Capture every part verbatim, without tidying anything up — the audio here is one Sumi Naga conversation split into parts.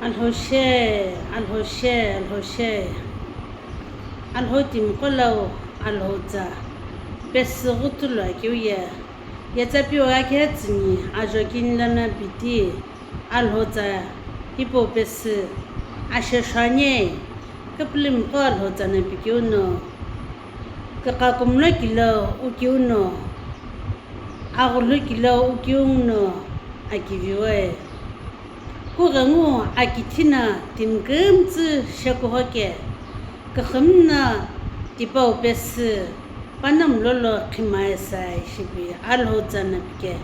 Alhou she, Alhou she, Alhou she. Alhou timiqo lau, Alhou tsa pesü ghutulu akeu ye, yetsa piu akhe tsüni ajo kini lono piti, Alhou tsa hipau pesü ashe shwani. Küpülümiqo Alhou tsa no pikeu no, küqa kumlo kilo ukeu no, aghulu kilo ukeu no akiviwe. Kughengu akithi no timi kümtsü shekuhoke, küxümü no tipau pesü panongu lolo khimae sai shipi Alhou tsa no pike.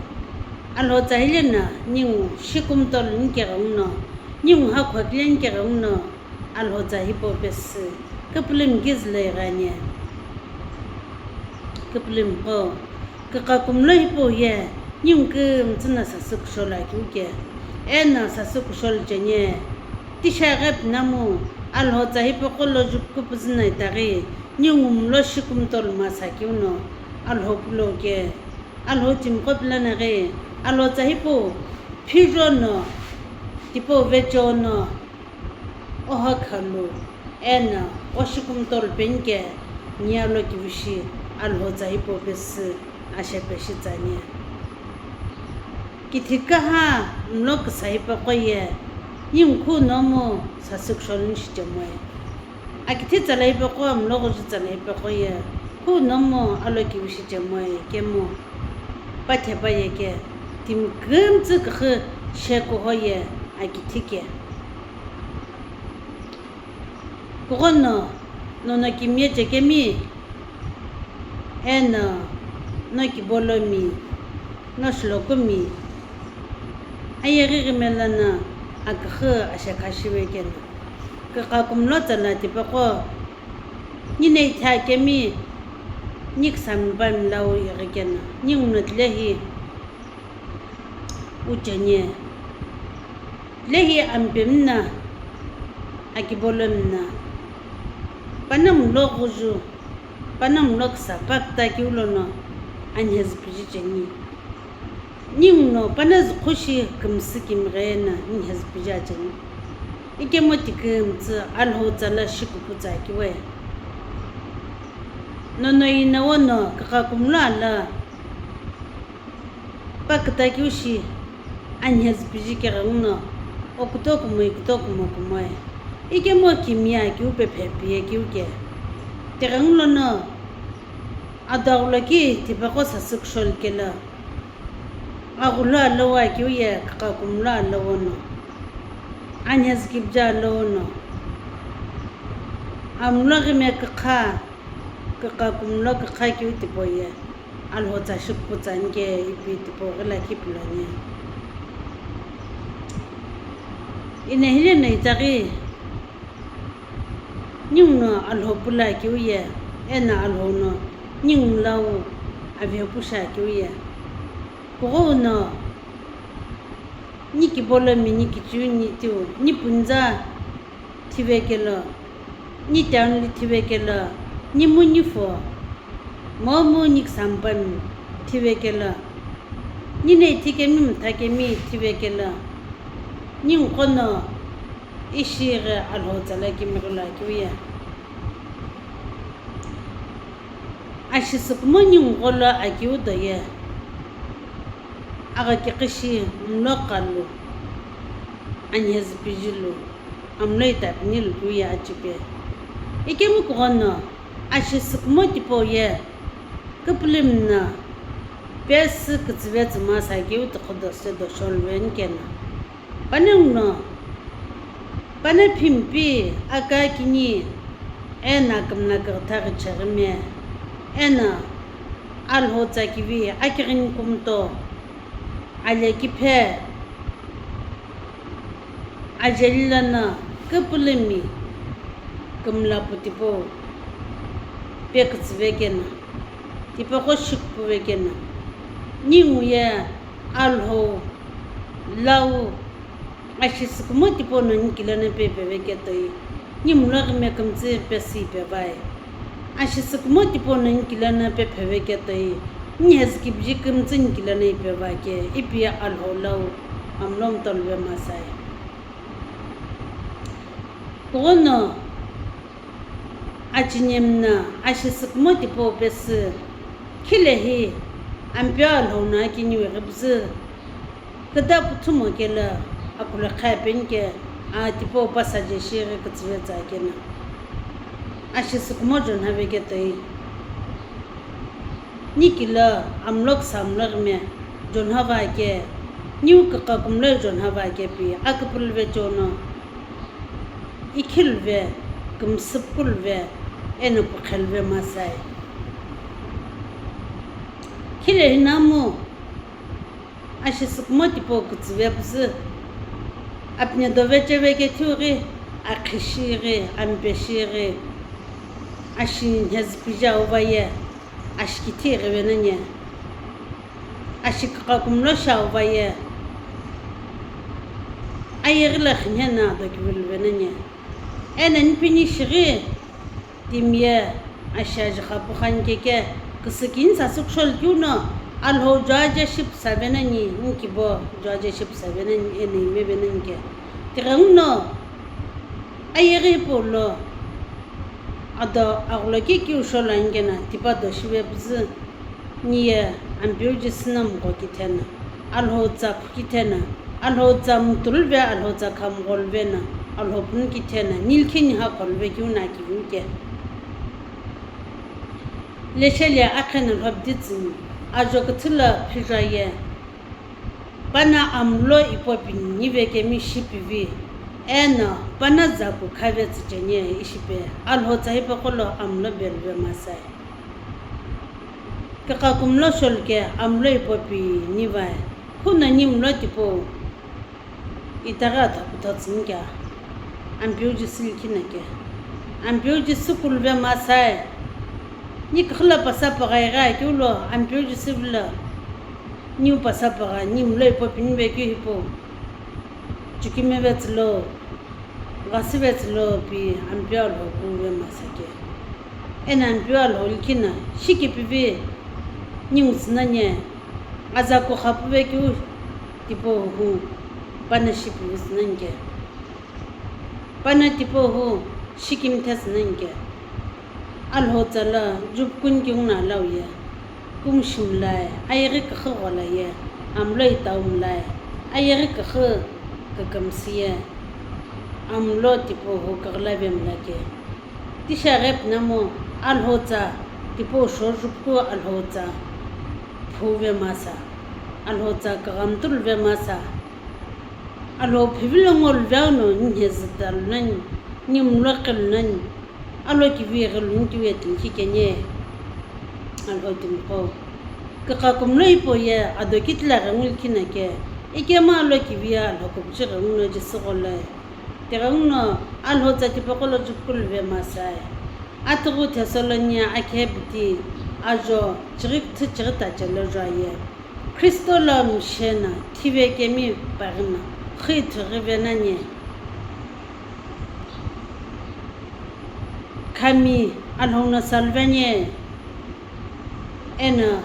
Alhou tsa hile no ningu shikumtolu nikeghengu no, ningu hakhu akile nikeghengu no, Alhou tsa hipau pesü küpülümi kizü lo ighani. Küpülümiqo, küqa kumlo hipau ye ningu kümtsü no sasü kushou lo akeu ke, eno sasü kushou lo cheni, tishi aghi pinamu, Alhou tsa hipaqo lo jupu küpüzü no itaghi, ningu mlo shikumtolu masa keu no, Alhou pulo ke, Alhou timiqo pilo no ghi, Alhou tsa hipau phijo no, tipau vecho no, oha khalu, eno, o shikumtolu penike, niya lo kivishi, Alhou tsa hipau pesü ashe peshi tsani. Kithi kaha mlo küsa hipaqo ye, ningu khunomu sasü kushou luni shichemoe. Akithi tsa lo hipaqo, mlo ghuju tsa lo hipaqo ye, khunomu alo kivishi chemoe kemu, pathe paye ke, timi kümtsü küxü shekuho ye akithi ke. Kughono, nono kimiye chekemi, eno, no kibolomi, no shilokumi, ayeghi ghime lono aküxü ashe khashive keno, küqa kumlo tsa lo tipaqo, nine ithi akemi, ni küsami pami lau ighi keno, ningu no tilehi ucheni. Tilehi amipemi no, akibolomi no, panongu lo ghuju, panongu lo küsa pa küta keu lono, anhezüpüji cheni. Ningu no panozü khushi kümsü kimighe no, anhezüpüji acheni. Ikemu ti kümtsü Alhou tsa lo shikupu tsa kiwe. Nono inowo no küqa kumlo alo pa küta keu shi, anhezüpüji keghengu no, o kutokumo, i kutokumo kumoe. Ikemu kimiye keu pephe piye keu ke. Tighengu lono, adaghulo ki tipaqo sasü kushou lo kelo, aghulu alowo akeu ye, küqa kumlo alowo no, anhezükipüji alowo no, amlo ghime kükha, küqa kumlo kükha keu tipau ye, Alhou tsa shikupu tsa nike ipi tipau ghi lakhi pulani. Ine hile no itaghi, ningu no Alhou pu lo akeu ye, eno Alhou no ningu mlau avehepu shi akeu ye. Kughengu no, ni kibolomi, ni kichiu, ni tiu, ni punza thive kelo, ni town lo thive kelo, ni mu ni fo, momu ni küsami pami thive kelo, nine ithi kemi mtha kemi thive kelo, ningu qo no ishi ghi Alhou tsa lo kimighi lo akeu ye. Ashi sükumo ningu gholo akeu do ye, agha kiqishi mlo qalu, anhezüpüji lu, amlo itapini lu keu ye achipe. Ikemu kughono, ashi sükumo tipau ye, küpülümi no, pesü kütsüve tsüma sa keu tüqhü dose dosholuve nikeno. Panongu no, pano phimpi, aka kini, eno akümla kükütha ghi cheghime, eno Alhou tsa kivi akighini kumto, ale kiphe, ajeli lono küpülümi kümla pu tipau pe kütsüve keno, tipaqo shikupuve keno, ningu ye Alhou, lau, ashi sükumo tipau no ni kilono pe peve ketoi, ni mlo ghime kümtsü pesü ipevai. Ashi sükumo tipau no ni kilono pe pheve ketoi, ni hezükipüji kümtsü ni kilono ipevai ke, ipi Alhou lau, amlo mtoluve masai. Kughuno achinemna ashi sükumo tipau pesü, khilehi Ampeu Alhou no akiniu ighipuzü küda puthumo kelo akulokha penike, aa tipau pasaje shighi kütsüve tsa keno, ashi sükumo Jonha veketoi. Nikilo amlo küsa amlo ghime Jonha vake, niu küqa kumlo Jonha vake pi aküpülüve chono, ikhilve, kümsüpkulve, eno pukhelve masai. Khilehi namu ashi sükumo tipau kütsüve püzü, apine dove cheve kethiu ghi, akhishi ghi, ampeshi ghi, ashi nhezüpüzhau vaye, ashi kithi ighive nani, ashi küqa kumlo shau vaye, ayeghi lo xinhena ado kivuluve nani, eno nipini shighi timiye ashi ajugha pukhani keke, küsükini sasü kusholu keu no Alhou juaje shi püsave nani, nikibo juaje shi püsave nani, eno imeve nani ke. Tighenguno ayeghi hipau lo ado aghulokeu keu sholu ani keno tipa do shive püzü. Niye Ampeu Jisü no mgho kitheno, Alhou tsa khu kitheno, Alhou tsa mtulve, Alhou tsa khamgholuve no, Alhou punu kitheno, nilkhini hakholve keu no akivike. Lesheli akhe no lhobditsüni ajo küthü lo phiju aye. Pana amlo ipo pini vekemi shipivi, eno pana zaku khave tsücheni ishi pi, Alhou tsa hipaqo lo amlo beluve masai. Küqa kumlo sholuke amlo ipo pini vae, khuno nimlo tipau itaghi atha kutho tsünikea, Ampeu Jisü likhi no ke. Ampeu Jisü kuluve masai, ni küxü lo pasapagha ighi akeu lo Ampeu Jisü vilo, niu pasapagha nimlo ipo pini vekeu hipau, chukimeve tsülo, ghasüve tsülo pi Ampeu Alhou kuluve masai ke. Eno Ampeu Alhou likhi no shikipivi ningu tsü nani, azaku xapuvekeu tipau hu pana shipivi tsü nani ke. Pana tipau hu shikimthe tsü nani ke. Alhou tsa lo jupukuni keu no alau ye, kumu shi mlai, ayeghi küxü ghola ye, amlo itau mlai, ayeghi küxü kükümsü ye, amlo tipau hu küghülave mlake. Tishi aghi pinamu Alhou tsa tipau shou jupuku Alhou tsa phuve masa, Alhou tsa küghamtuluve masa, Alhou phivilo ngoluve no, ni nhezütalu nani, ni mlo qilu nani, alo kivi ghilu ni kiu ye tinikhi keni, Alhou timiqo. Küqa kumlo ipo ye ado kitila ghengu likhi no ke, ikemu alo kivi ye Alhou kupuchi ghenguno Jisü gholo. Tighenguno Alhou tsa tipaqo lo jupukuluve masai. Atughu Thessalonia akhe biti ajo chighi küthü chighi tache lo juaye. Kristo lo misheno thivekemi paghi no xü ithughive nani. Khami Alhou no saluve ani, eno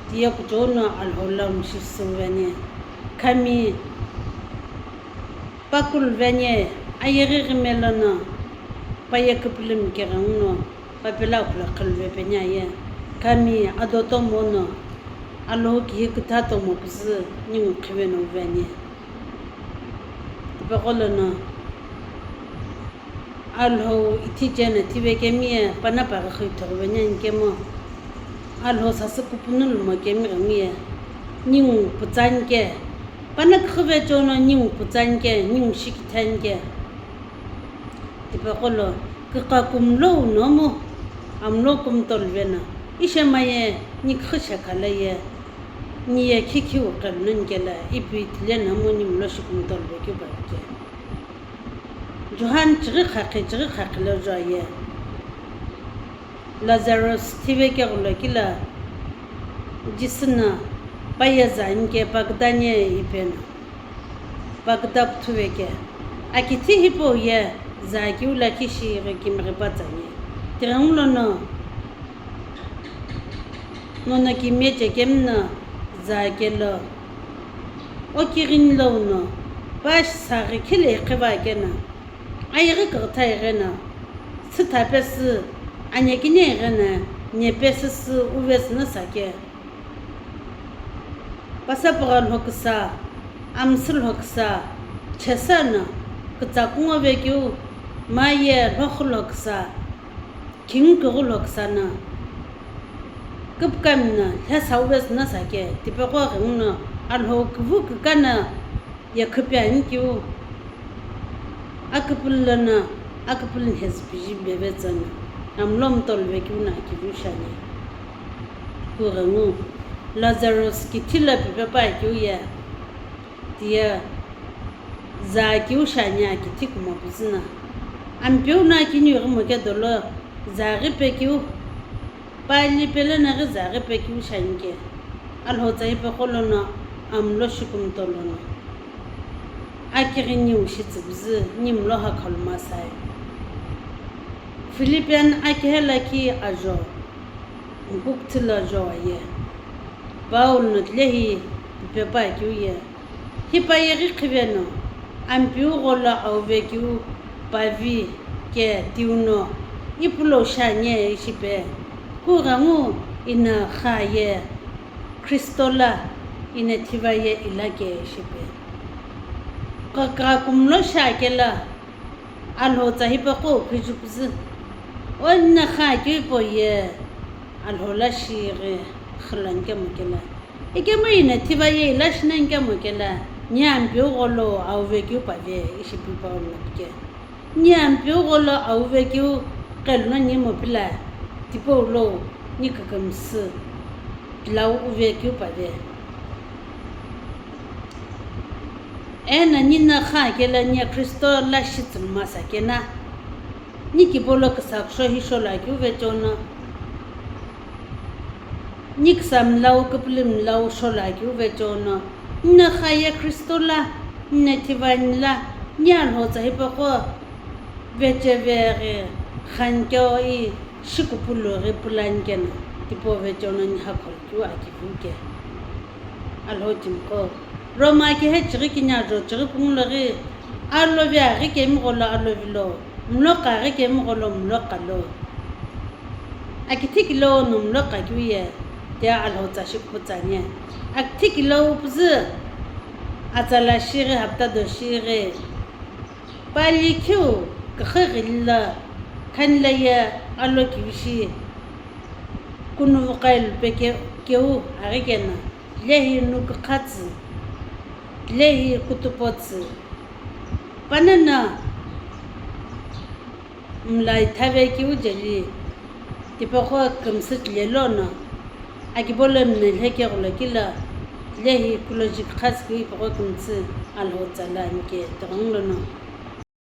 tiye kuchou no Alhou lo mishisüve ani. Khami pakuluve ani, ayeghi ghime lono paye küpülümi keghenguno papelo akhulo qhiluve peni aye. Khami ado tomo no Alhou kihi kütha tomo küzü ningu qhive no uve ani. Tipaqo lono Alhou ithi cheno thivekemi ye pana paghi xü ithughive ani kemu, Alhou sasü kupunu lumo kemi ghengu ye ningu pütsa ani ke. Pana küxüve chono ningu pütsa ani ke, ningu shikithe ani ke. Tipaqo lo küqa kumlo wu nomu amlo kumtoluve no, ishemaye ni küxü shekha lo ye, ni ye khikhiu qelu nani kelo ipi ithile nomu ni mlo shi kumtoluve keu pavike. Johan chighi khaqhi chighi khaqhi lo juaye. Lazarus thivekeghulo kilo Jisü no paye za ani ke paküda ani ipi no. Paküda püthüve ke. Akithi hipau ye za keu lakhi shighi kimighi pa tsa ani. Tighengulono nono kimiye chekemi no za kelo, o kighini lo no pa saghi khile iqhiva keno, Ayeghi küghütha ighena, sütha pesü, anyekini ighena, nye pesü sü uvesü na sake. Pasapügha lhoküsa, amsü lhoküsa, chesa na, kütsa kungo vekeu, maye lhoxü lhoküsa, khingu kughu lhoküsa na, küpükami na, lhesa uvesü na sake, tipeqo ghenguno, alhou küvü küka na, ye khüpi ani keu, aküpülü lono, aküpülü nhezü piji bevetsü na, amlo mütolu vekeu na akiveu shiani. Kughengu, Lazarus kithi lo pipe pa keu ye, tiye, za keu shiani akithi kumo püzü na. Ampeu no akiniu ghi moke dolo, za ghi pe keu, Pali pelo no ghi za ghi pe keu shiani ke, Alhou tsa hipeqo lono amlo shikümtolono, akighi niu shitsü püzü, nimlo hakhalu masai. Philippian akihe lakhi ajo, nkukthu lo ajo aye. Paul no tilehi pipe pa keu ye, Hipa yeghi qhiveno, Ampeu gholo auve keu pavi ke tiuno, ipulo shiani ishi pe, kughengu ina kha ye Kristo la, ina thiva ye ila ke ishi pe. Kaka kumlo shiakela, Alhou tsa hipeqo phiju püzü. O ina kha keu hipau ye, Alhou la shi ghi xülo ani kemu kela. Ikemu ina thiva ye ila shi nani kemu kela, ni Ampeu gholo auve keu pave ishi pi Paul no pike. Ni Ampeu gholo auve keu qelu nani mo pila, tipau lo ni kükümsü pilau uve keu pave. Ena ni na kha kela ni Kristo la shitsü masa kena, ni kipolo küsa kusho hi sholo akeu vechono, ni küsa mlau küpülü mlau sholo akeu vechono, ni na kha ye Kristo la, ni na thiva ni la, ni Alhou tsa hipeqo vecheve ghi khanikeu i shikupulu ghi pulani keno, tipau vechono ni hakholukeu akiveu ke. Alhou timiqo, Roma kihe chighi kini ajo chighi pungu lo ghi, alovi aghi kemi gholo alovi lo, mloqa aghi kemi gholo mloqa lo. Akithi kilo no mloqa keu ye, tiye Alhou tsa shikupu tsani. Akithi kilo püzü, atsala shighi hapta do shighi. Pali keu, küxü ghili lo, khani lo ye alo kivishi, kunuvuqai lupe ke-, keu aghi keno, lehi nu kükhatsü, lehi kutupotsü, panongu mlai thave keu jeli, tipeqo kümsü tile lono, akipolo mnelhe keghulo kilo, lehi kuloji kükhatsü keu ipeqo kümtsü Alhou tsa lo ani ke tighengu lono.